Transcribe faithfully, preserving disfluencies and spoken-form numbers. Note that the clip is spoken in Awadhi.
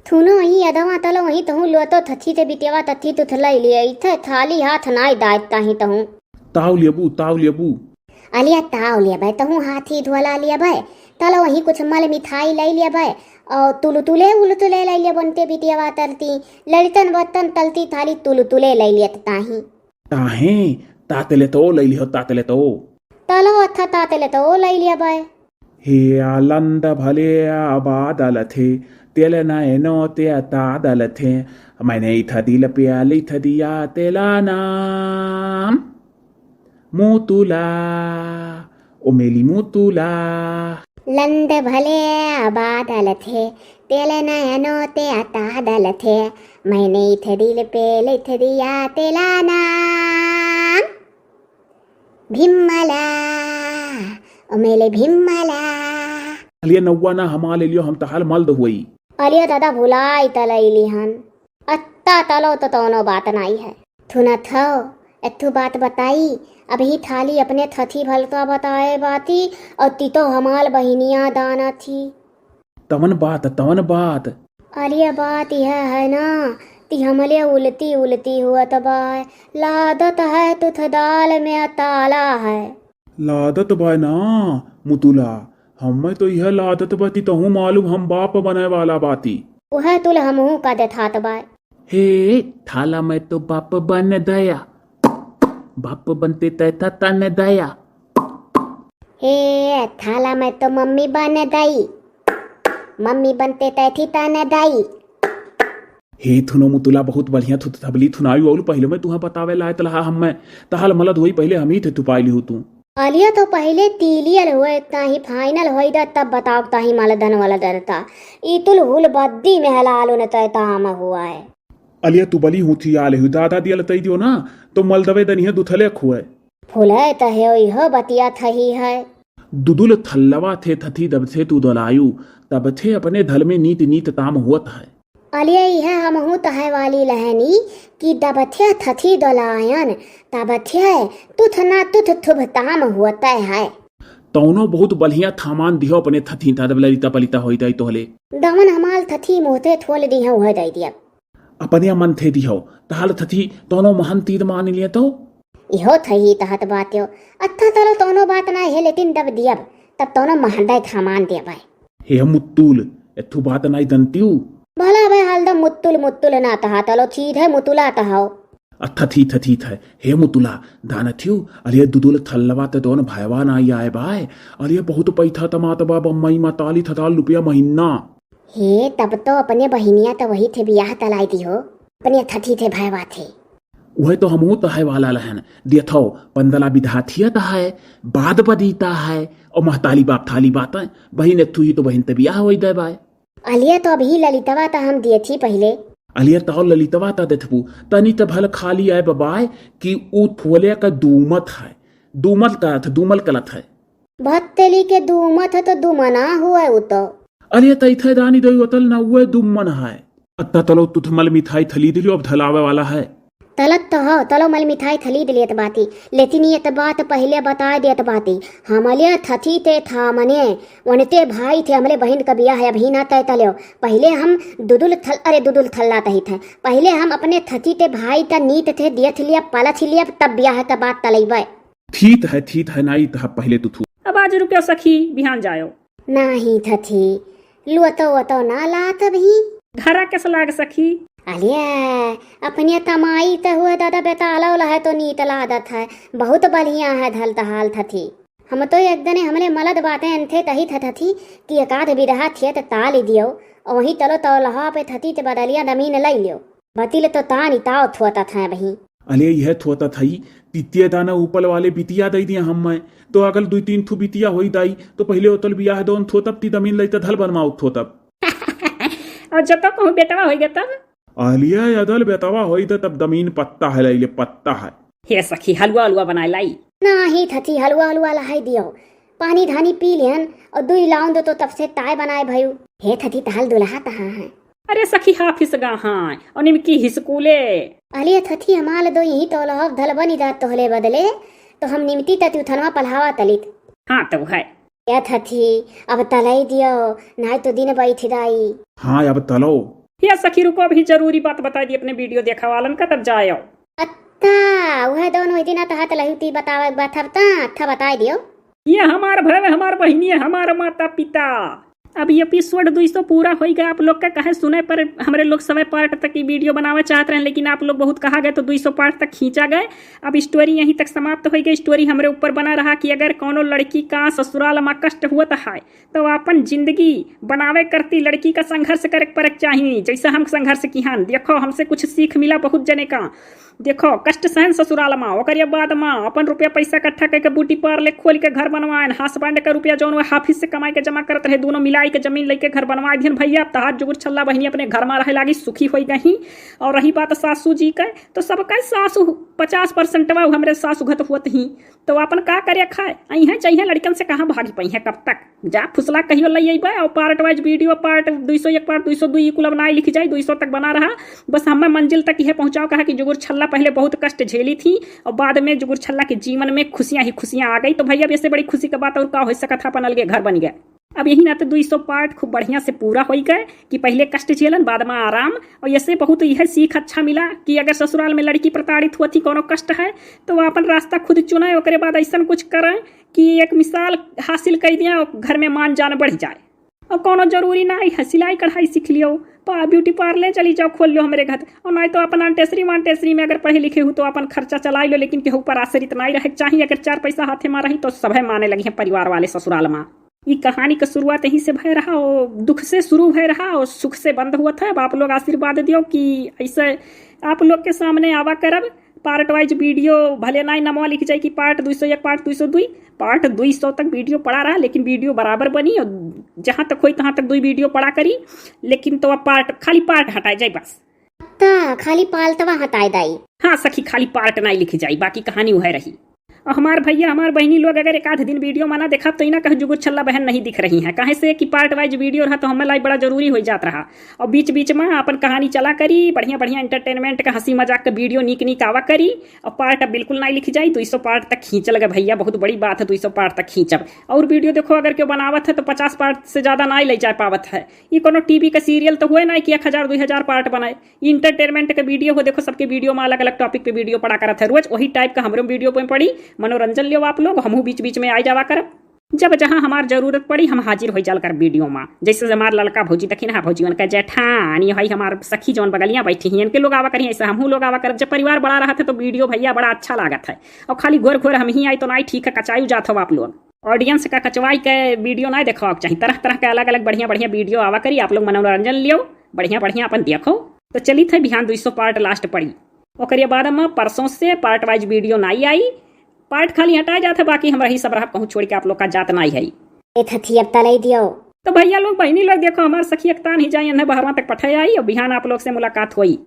थुनो ही अदवा तलो वहीं तहूँ लोतो थथी ते बिटियावा तथी तुथ लई लिया, इथे थाली हाथ नाई दायत ताही तहूँ। ताव लेबू, ताव लेबू। अलिया ताव लेबे, तहूँ हाथी धोला लेबे, तलो वहीं कुछ मल मिठाई लई लेबे, और तुलतुले उलतुले लई लेबे, बनते बिटियावा तरती, लड़ितन बर्तन तलती थाली तुलतुले लई लेत ताही। ताहे, तातले तो लई लिहो, तातले तो। तलो अथा तातले तो लई लेबे। हे आलंद भले आबाद अलथे, तेल नयनो ते अताद अलथे, मैंने इथ दिल पे लिथ दिया तेला नाम। मुतुला, ओ मेली मुतुला। लंद भले आबाद अलथे, तेल नयनो ते अताद अलथे, मैंने इथ दिल पे लिथ दिया तेला नाम। भिम्मला, ओ मेले भिम्मला। अलिया नौवा ना हमा ले लियो, हम तहाल मल्द हुई। अलिया दादा भुलाई तलैली हन। अत्ता तलो तो तौनो बात नाई है। थुनत हो, एथु बात बताई, अबही थाली अपने थथी भलता बताए बाती, और ती तो हमाल बहिनिया दाना थी। तवन बात, तवन बात। अरे बात यह है ना, ती हमले उलती उलती हुअत बाय, लादत है तुथ दाल में ताला है। लादत बाय ना, मुतुला, हमें तो यह लादत बा, ती तहूँ मालूम हम बाप बने वाला बाती। वह तुल हमहू का देथात बाय। हे, थाला में तो बाप बन दया, बाप बनते तैथा तन दया। हे, थाला में तो मम्मी बन दई, मम्मी बनते तैथी तन दई। हे थुनो मुतुला, बहुत बढ़िया थुत थबली थुनाई वालू, पहिले मैं तुहा बतावे लायत लहा हम मैं, तहाल मलद होई पहिले हम ही थे तुपाई लिहू तू। अलिया तो पहिले तीलियल हुए, ताही फाइनल होई दा तब बताओ ताही मलदन वाला डरता। ई तुल हुल बद्दी में हलालो न तय ताम हुआ है। अलिया तू बली हूँ थी आले हुई, दादा दियल तई दियो ना, तो मलदवे दनिया दुथले खुए। फुले त है, इहो बतिया थही है। दुदुल थल्लवा थे थथी दबथे तू दोलायु, तबथे अपने धल में नीत नीत ताम हुअत है। अलिया इहे हमहू तहे वाली लहनी कि दबथे थथी दोलायन, तबथे तुथ ना तुथ थुभ ताम हुअत है। तौनो बहुत बढ़िया थामान दिहो अपने थथी था दबले लिता पलिता होई दाई तोहले। दमन हमाल थथी मोहते थोल दिहो हुए दाई दिया। अपने मन थे दिहो, तहाल थथी तौनो महन तीर मान लिए तो। इहो थही तहत बात्यो, अत्था तलो तौनो बात ना है, लेकिन दब दियब, तब तौनो महंडे थामान देबे। हे मुत्तुल, एथु बात नाई दंतियु। भला बे हाल द मुत्तुल मुत्तुल ना तहा तलो, चीज है मुतुला तहाओ। अत्था थी थथी थे, हे मुतुला, दान थियु, अरे दुदुल थल्लवा ते दोन भाईवा नाई आए बाय, अरे बहुत पैथा तमात बा बम्मई मा ताली थताल रुपया महीना। हे, तब तो अपने बहिनिया तो वही थे बियाह तलाई दी हो, अपने थथी थे भयवा थे। उहे तो हमहू तहे वाला लहन, देथो, पंदला विधाथिया तहे, बाद बदीता है, और महताली बाप थाली बात है, बहिन एक थू ही तो बहिन ते बियाह होई दे बाय। अलिया तो अभी ललितवा त हम देथी पहिले। अलिया तो ललितवा त देथबू, तनी त भल खाली आए बबाय कि ऊ थोले का दूमत है, दूमल करत है, दूमल कलत है। भत्तेली के दूमत है तो दुमना हुआ उ तो। अरे तैथे दानी दई उतल ना हुए दुमन है। अत्ता तलो तुथ मल मिठाई थली दिलियो, अब धलावे वाला है। तलत तो हो, तलो मल मिठाई थली दिलियत बाती, लेकिन ये त बात पहिले बताए देत बाती। हमले थथी ते था मने, वनते भाई थे, हमले बहिन का बियाह है, अभी ना तय तल्यो। पहिले हम दुदुल थल, अरे दुदुल थल्ला तही थे। पहिले हम अपने थथी ते भाई का नीत थे दियत लिया, पलथ लिया, तब बियाह का बात तलैबे। थीत है, थीत है, नाई तहा पहिले तू थू। अब आज रुपया सखी, बिहान जायो। नाही थथी, लुअतो वतो ना लात अबही। घरा कस लाग सखी। अलिया, अपनिया तमाई त हुए दादा बेताला उला है तो नीत लादत है, बहुत बढ़िया है धल तहाल थथी। हम तो एक दने हमले मलद बातें अंथे तही थथी कि एकाध बिरहा थियत ताली दियो, और वहीं तलो तौलहा पे थथी ते बदलिया दमीन लई लियो। बतिल तो तानी ताव थोता था बही। अले यह थोता थई, तितिया दाना ऊपर वाले बितिया दई दिया हम मैं। तो अगल दुई तीन थू बितिया होई दाई, तो पहिले ओतल बियाह दोन थोतब ती दमीन लई त धल बनमाउक थोतब। और जब तक कहूँ बेटवा होई गया तब? अलिया अदल बेटवा होई त तब दमीन पत्ता है लई ले, पत्ता है। हे सखी, हलवा अलवा बनाए लाई। नाही थथी, हलवा अलवा लहाई दियो। पानी धानी पी लिहन और दुई लाउन दो तो तब से ताय बनाए भयू। हे थथी, तहाल दुल्हा तहाँ है। अरे सखी, हाफिस गा हाँ, और निमकी हिसकूले। अलिया थथी हमाल दो यही तो लहब धल बनी दात तोहले बदले, तो हम निमती तती उथनवा पल्हावा तलित। हाँ तो है। या थथी, अब तलई दियो, नाई तो दिन बैठ दाई। हाँ, अब तलो। ये सखी रुको, अभी जरूरी बात बताई दी अपने वीडियो देखा वालन का, तब जायो। अत्ता, वह दोनों ही दिन आता हाथ लही थी बतावे के बात हफ्ता, अच्छा बताई दियो। ये हमार भय, हमार बहिनी, हमार माता पिता। अब ये एपिसोड दुई सौ पूरा होई गए आप लोग का कहे सुने पर हमरे लोग सवे पार्ट तक की वीडियो बनावे चाहत रहे, लेकिन आप लोग बहुत कहा गए तो दुई सौ पार्ट तक खींचा गए। अब स्टोरी यहीं तक समाप्त होई गई। स्टोरी हमरे ऊपर बना रहा कि अगर कौनो लड़की का ससुराल मा कष्ट हुआ तो हाय, तो आपन जिंदगी बनावे करती लड़की का संघर्ष करे के पड़े के चाही, जैसे हम संघर्ष किहान। देखो, हमसे कुछ सीख मिला बहुत जने का। देखो, कष्ट सहन ससुराल मा, ओकरे बाद मा अपन रुपया पैसा इकट्ठा करके ब्यूटी पार्लर खोल के घर बनवाएन, हस्बैंड का रुपया जौन वो हाफिस से कमाई के जमा करत रहे, दोनों मिलाई के जमीन लेके घर बनवाए दिहन। भैया, अब तहार जुगुर छल्ला बहिनी अपने घर मा रहे लागी, सुखी होई गई। और रही बात सासू जी के, तो सबका सासू पचास परसेंट बा, हमरे सासू घत हुअत ही, तो अपन का करे खाए, अइहें चाहिए लड़कन से कहाँ भागी पइहें कब तक। जा फुसला कहियो लई अइबे, और पार्ट वाइज वीडियो, पार्ट दुई सौ एक, पार्ट दुई सौ दुई, कुल अब नाई लिखी जाई, दुई सौ तक बना रहा। बस हमें मंजिल तक यह पहुँचाओ, कहा कि जुगुर छल्ला पहले बहुत कष्ट झेली थी और बाद में जुगुर छल्ला के जीवन में खुशियाँ ही खुशियाँ आ गई। तो भैया, अब इससे बड़ी खुशी का बात और का हो सकत है, अपन अलगे घर बन गए। अब यही नाते दुई सौ पार्ट खूब बढ़िया से पूरा होई गए कि पहले कष्ट झेलन, बाद में आराम। और इससे बहुत यह सीख अच्छा मिला कि अगर ससुराल में लड़की प्रताड़ित हुआ थी, कोनो कष्ट है, तो वो अपन रास्ता खुद चुने, ओकरे बाद ऐसन कुछ करें कि एक मिसाल हासिल कर दिया, घर में मान जान बढ़ जाए। और कोनो जरूरी ना है सिलाई कढ़ाई सीख लियो, पा ब्यूटी पार्लर चली जाओ, खोल लो हमरे घर। और नहीं तो अपन अंटेसरी वांटेसरी में अगर पढ़े लिखे हो तो अपन खर्चा चलाई लो, लेकिन केहू पर आश्रित नहीं रहे के चाहिए। अगर चार पैसा हाथे में रही तो सभे माने लगी हैं परिवार वाले ससुराल में। ई कहानी का शुरुआत यहीं से भय रहा, और दुख से शुरू भय रहा और सुख से बंद हुआ था। अब आप लोग आशीर्वाद दियो कि ऐसे आप लोग के सामने आवा करब। पार्ट वाइज वीडियो भले नाई नमवा लिख जाए कि पार्ट दुई सौ एक, पार्ट दुई सौ दुई, पार्ट दुई सौ तक वीडियो पड़ा रहा, लेकिन वीडियो बराबर बनी। और जहाँ तक होई तहाँ तक दुई वीडियो पड़ा करी, लेकिन तो अब पार्ट, खाली पार्ट हटाए जाए बस। त खाली पाल्तवा हटाए दाई। हाँ सखी, खाली पार्ट नाई लिखी जाई, बाकी कहानी उहे रही। और हमार भैया, हमार बहिनी लोग अगर एक आध दिन वीडियो मा ना देखा तो इना कहे जुगुर छल्ला बहन नहीं दिख रही हैं, काहे से कि पार्ट वाइज वीडियो रहा तो हमें लाइव बड़ा जरूरी हो जात रहा। और बीच बीच मा अपन कहानी चला करी, बढ़िया बढ़िया एंटरटेनमेंट का, हंसी मजाक का वीडियो नीक नीक आवा करी। और पार्ट अब बिल्कुल नाई लिखी जाई, दुई सौ पार्ट तक खींच लगे भैया, बहुत बड़ी बात है दुई सौ पार्ट तक खींचब। और वीडियो देखो, अगर क्यों बनावत है तो पचास पार्ट से ज्यादा नाई ले जा पावत है। ये कोनो टीवी का सीरियल तो हुए ना कि एक हजार दुई हजार पार्ट बनाए। ई एंटरटेनमेंट के वीडियो हो, देखो सबके वीडियो मा अलग अलग टॉपिक पे वीडियो पड़ा करत है, रोज वही टाइप का हमरो वीडियो पे पड़ी। मनोरंजन लियो आप लोग, हमहू बीच बीच में आए जावा करब। जब जहाँ हमार जरूरत पड़ी हम हाजिर हो जाल करब वीडियो मा। जैसे हमार लड़का भौजी देखी ना, भौजी उनका जेठानी है, हमार सखी जौन बगलिया बैठी हैं, इनके लोग आवा करी, ऐसे हमहू लोग आवा करब। जब परिवार बड़ा रहत है तो वीडियो भैया बड़ा अच्छा लागत है। और खाली घोर घोर हम ही आई तो नाई ठीक है, कचायू जात हो आप लोग। ऑडियंस का कचवाई के वीडियो ना देखावे के चाही, तरह तरह के अलग अलग बढ़िया बढ़िया वीडियो आवा करी, आप लोग मनोरंजन लियो, बढ़िया बढ़िया अपन देखो। तो चलित है बिहान दुई सौ पार्ट लास्ट पड़ी, ओकरे बाद में परसों से पार्ट वाइज वीडियो नाई आई। पार्ट खाली हटाए जात है, बाकी हम रही सब रहा कहूँ छोड़ के आप लोग का जात नाई है। ए थथी अब तलई दियो। तो भैया लोग बहिनी लोग देखो हमार सखी एकतान ही जाई, इन्हें बहरवा तक पठाए आई और बिहान आप लोग से मुलाकात होई।